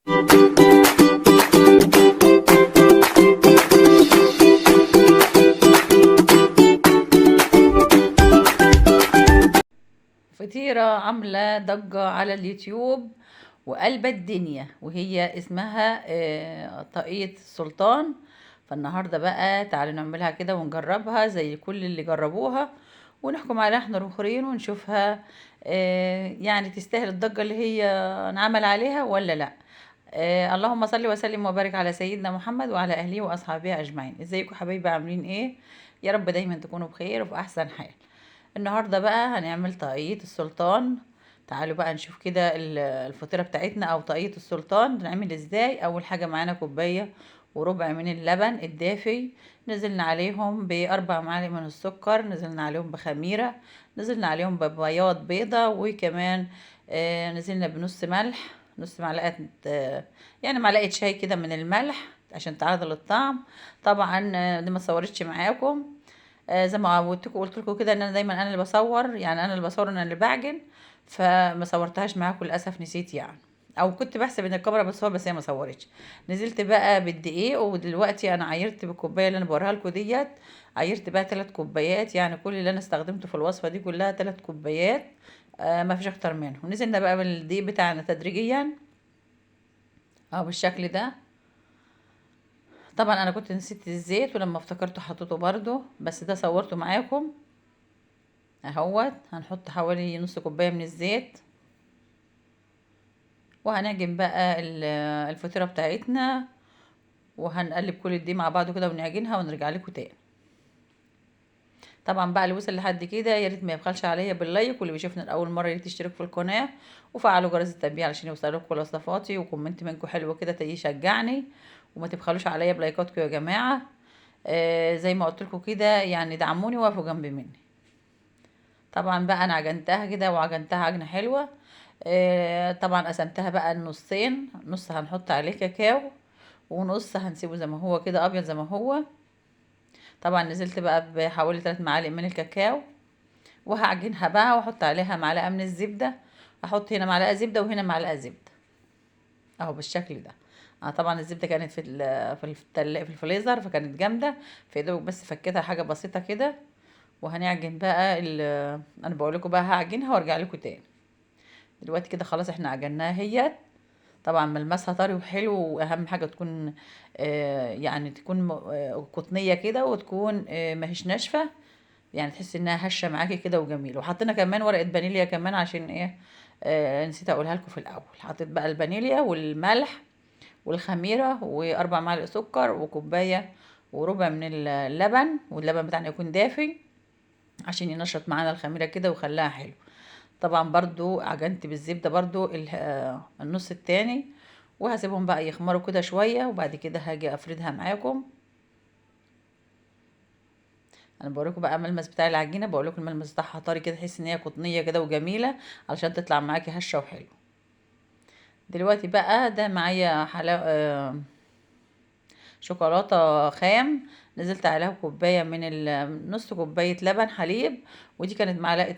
فطيرة عاملة ضجة على اليوتيوب وقلبة الدنيا، وهي اسمها طاقية السلطان. فالنهاردة بقى تعالوا نعملها كده ونجربها زي كل اللي جربوها، ونحكم عليها احنا الاخرين ونشوفها يعني تستاهل الضجة اللي هي انعمل عليها ولا لا. اللهم صل وسلم وبارك على سيدنا محمد وعلى اهله واصحابه اجمعين. ازيكم حبايبي، عاملين ايه؟ يا رب دايما تكونوا بخير وفي احسن حال. النهارده بقى هنعمل طاقية السلطان. تعالوا بقى نشوف كده الفطيرة بتاعتنا او طاقية السلطان بنعمل ازاي. اول حاجة معانا كوباية وربع من اللبن الدافي، نزلنا عليهم ب4 معالق من السكر، نزلنا عليهم بخميرة، نزلنا عليهم ببياض بيضة، وكمان نزلنا بنص ملح، نص معلقة، يعني معلقة شاي كده من الملح عشان تعادل الطعم. طبعا دي ما صورتش معاكم، زي ما عودتكم وقلت لكم كده ان انا دايما انا اللي بصور، يعني انا اللي بصور انا اللي بعجن، فما صورتهاش معاكم للاسف، نسيت يعني، او كنت بحسب ان الكاميرا بتصور بس هي ما صورتش. نزلت بقى بالدقيق، ودلوقتي انا عايرت بالكوبايه اللي انا بوريها لكم ديت، عايرت بقى 3 كوبايات، يعني كل اللي انا استخدمته في الوصفة دي كلها 3 كوبايات، ما فيش اكتر منه. ونزلنا بقى بالدقيق بتاعنا تدريجيا اهو بالشكل ده. طبعا انا كنت نسيت الزيت، ولما افتكرته حطيته برده، بس ده صورته معاكم اهوت. هنحط حوالي نص كوباية من الزيت، وهنعجن بقى الفطيره بتاعتنا، وهنقلب كل دي مع بعض كده ونعجنها ونرجع لكم تاني. طبعا بقى اللي وصل لحد كده يا ريت ما يبخلش عليا بال like، واللي بيشوفنا لاول مرة يا ريت تشترك في القناة وفعلوا جرس التنبيه علشان يوصلكم كل وصفاتي، و comment منكم حلو كده يشجعني، وما تبخلوش عليا بلايكاتكم يا جماعة. زي ما قلت لكم كده يعني دعموني وقفوا جنب مني. طبعا بقى انا عجنتها كده وعجنتها عجنه حلوة. طبعا قسمتها بقى النصين، نص هنحط عليه كاكاو ونص هنسيبه زي ما هو كده ابيض زي ما هو. طبعا نزلت بقى بحوالي 3 معالق من الكاكاو، وهعجنها بقى واحط عليها معلقه من الزبدة. احط هنا معلقه زبدة وهنا معلقه زبدة اهو بالشكل ده. طبعا الزبدة كانت في الفريزر فكانت جامدة، فيدوب بس فكيتها حاجة بسيطة كده. وهنعجن بقى انا بقول لكم بقى هعجنها وارجع لكم تاني. دلوقتي كده خلاص احنا عجناها اهيت. طبعا ملمسها طري وحلو، واهم حاجة تكون يعني تكون قطنيه كده، وتكون ماهيش ناشفة، يعني تحس انها هشه معاكي كده وجميلة. وحطينا كمان ورقة فانيليا كمان عشان ايه، نسيت اقولها لكم في الاول. حطيت بقى الفانيليا والملح والخميره و4 معالق سكر وكوبايه وربع من اللبن، واللبن بتاعنا يكون دافي عشان ينشط معانا الخميره كده ويخليها حلو. طبعا برضو عجنت بالزبده برضو النص التاني، وهسيبهم بقى يخمروا كده شوية، وبعد كده هاجي افردها معاكم. انا بوريكم بقى الملمس بتاع العجينة، بقول لكم الملمس بتاعها طري كده، تحس ان هي قطنيه كده وجميلة علشان تطلع معاكي هشه وحلو. دلوقتي بقى ده معايا شوكولاتة خام، نزلت عليها كوباية من نص كوباية لبن حليب، ودي كانت معلقه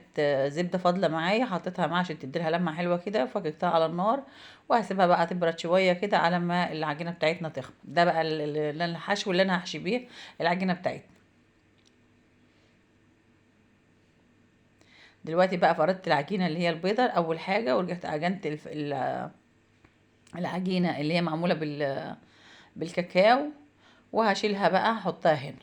زبدة فاضلة معايا حطيتها معاها عشان تديلها لمعة حلوة كده، فككتها على النار وهسيبها بقى تبرد شوية كده على ما العجينة بتاعتنا تخمر. ده بقى الحشو اللي انا هحشي بيه العجينة بتاعتنا. دلوقتي بقى فردت العجينة اللي هي البيضة اول حاجة، ورجعت عجنت العجينة اللي هي معمولة بالكاكاو، وهشيلها بقى هحطها هنا.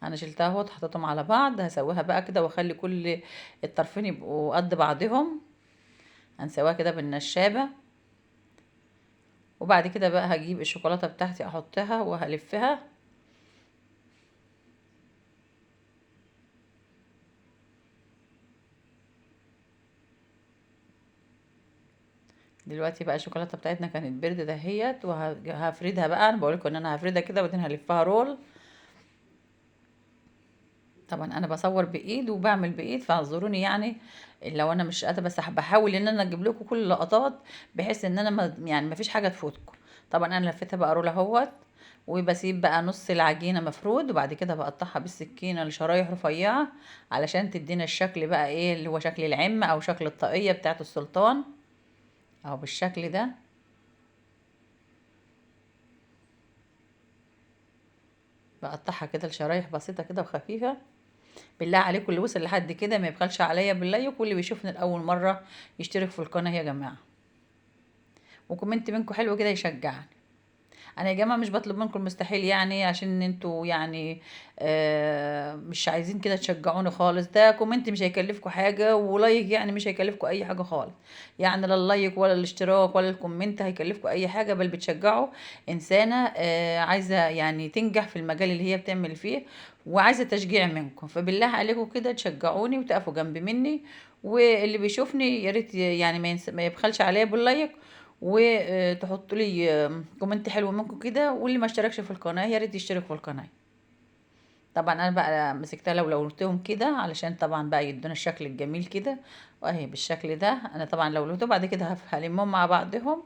انا شلتها اهوت حطيتهم على بعض، هسويها بقى كده واخلي كل الطرفين يبقوا قد بعضهم. هنسويها كده بالنشابه، وبعد كده بقى هجيب الشوكولاتة بتاعتي احطها وهلفها. دلوقتي بقى الشوكولاتة بتاعتنا كانت باردة دهيت، وهفردها بقى. انا بقول لكم ان انا هفردها كده وبعدين هلفها رول. طبعا انا بصور بايد وبعمل بايد، فاعذروني يعني لو انا مش قادرة، بس بحاول ان انا اجيب لكم كل اللقطات بحيث ان انا ما فيش حاجة تفوتكم. طبعا انا لفيتها بقى رول اهوت، وبسيب بقى نص العجينة مفرود، وبعد كده بقطعها بالسكينة لشرايح رفيعة علشان تدينا الشكل بقى ايه اللي هو شكل العمه او شكل الطاقية بتاعت السلطان اهو بالشكل ده. بقطعها كده لشرايح بسيطة كده وخفيفة. بالله عليكم اللي وصل لحد كده ما يبخلش عليا بال like، واللي بيشوفني لاول مرة يشترك في القناة يا جماعة، و comment منكم حلو كده يشجعني. انا يا جماعة مش بطلب منكم المستحيل يعني، عشان انتوا يعني مش عايزين كده تشجعوني خالص. ده comment مش هيكلفكم حاجة، و like يعني مش هيكلفكم اي حاجة خالص، يعني لا ال like ولا الاشتراك ولا ال comment هيكلفكم اي حاجة، بل بتشجعوا انسانه عايزه يعني تنجح في المجال اللي هي بتعمل فيه، وعايزه تشجيع منكم. فبالله عليكم كده تشجعوني وتقفوا جنب مني، واللي بيشوفني يا ريت يعني ما يبخلش عليا بال like، وتحطوا لي comment حلو منكم كده، واللي ما اشتركش في القناة يا ريت يشترك في القناة. طبعا انا بقى مسكتها لو لونتهم كده علشان طبعا بقى يدونا الشكل الجميل كده، واهي بالشكل ده. انا طبعا لولوتهم بعد كده هلمهم مع بعضهم،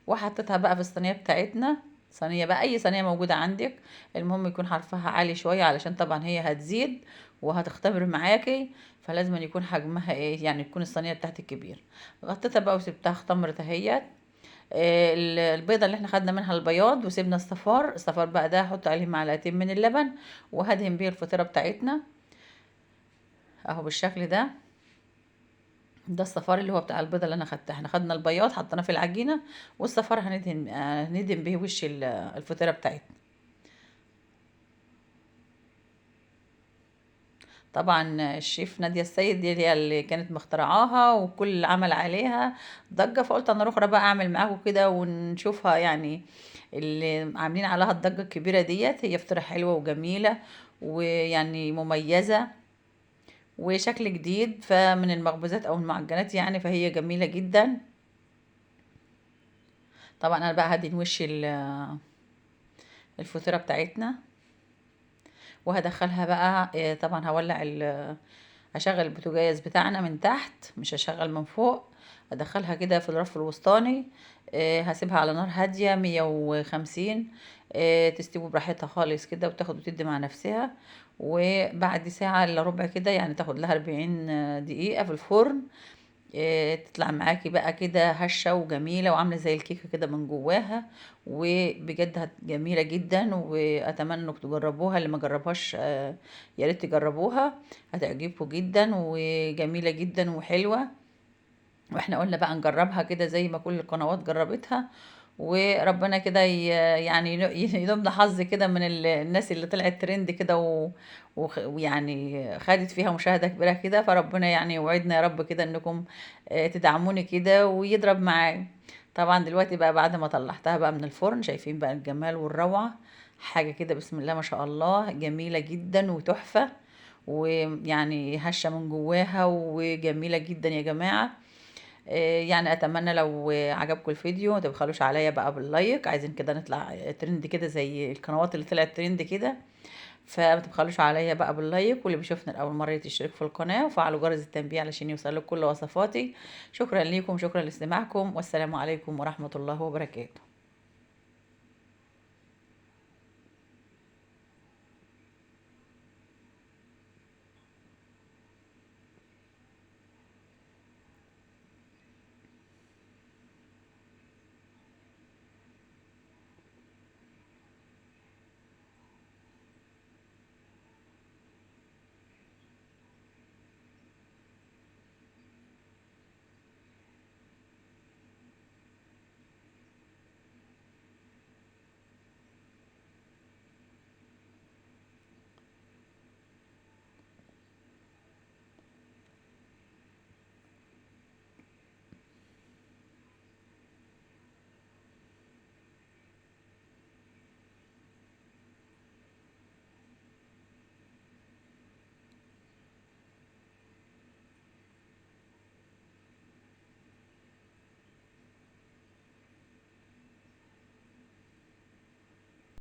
وحطيتها بقى في الصينية بتاعتنا. صينية بقى اي صينية موجودة عندك، المهم يكون حرفها عالي شوية علشان طبعا هي هتزيد وهتختبر معاكي، فلازم يكون حجمها ايه يعني، تكون الصينية بتاعتك كبيرة. غطيتها بقى وسبتها اختمرت اهيت. البيضة اللي احنا خدنا منها البياض وسيبنا الصفار، الصفار بقى ده هحط عليه معلقتين من اللبن وهدهن بيه الفطيره بتاعتنا اهو بالشكل ده. ده الصفار اللي هو بتاع البيضة اللي انا خدتها، احنا خدنا البياض حطيناه في العجينة، والصفار هندهن بيه وش الفطيره بتاعتنا. طبعا الشيف نادية السيد دي هي اللي كانت مخترعاها وكل عمل عليها ضجة، فقلت انا اروح بقى اعمل معاكم كده ونشوفها، يعني اللي عاملين عليها الضجة الكبيرة ديت. هي فطيرة حلوة وجميلة ويعني مميزة وشكل جديد، فمن المخبوزات او المعجنات يعني، فهي جميلة جدا. طبعا انا بقى هدهن وش الفطيرة بتاعتنا وهدخلها بقى. طبعا هولع هشغل البوتاجاز بتاعنا من تحت، مش هشغل من فوق. ادخلها كده في الرف الوسطاني، هسيبها على نار هادية 150، تستوي براحتها خالص كده وتاخد وتدي مع نفسها. وبعد ساعة الا ربع كده يعني تاخد لها 40 دقيقة في الفرن، تطلع معاكي بقى كده هشه وجميلة وعامله زي الكيكه كده من جواها، وبجد جميلة جدا، واتمنى انكم تجربوها. اللي ما جربهاش يا ريت تجربوها، هتعجبكم جدا وجميلة جدا وحلوه. واحنا قلنا بقى نجربها كده زي ما كل القنوات جربتها، وربنا كده يعني يضمن حظ كده من الناس اللي طلعت ترند كده ويعني خدت فيها مشاهدة كبيرة كده. فربنا يعني يوعدنا يا رب كده انكم تدعموني كده ويضرب معايا. طبعا دلوقتي بقى بعد ما طلعتها بقى من الفرن، شايفين بقى الجمال والروعة، حاجة كده بسم الله ما شاء الله، جميلة جدا وتحفة، ويعني هشة من جواها وجميلة جدا يا جماعة. يعني اتمنى لو عجبكم الفيديو ما تبخلوش عليا بقى بال like، عايزين كده نطلع ترند كده زي القنوات اللي طلعت ترند كده، فما تبخلوش عليا بقى بال like. واللي بيشوفنا لاول مرة يشترك في القناة وفعلوا جرس التنبيه علشان يوصلكم كل وصفاتي. شكرا ليكم، شكرا لاستماعكم، والسلام عليكم ورحمة الله وبركاته.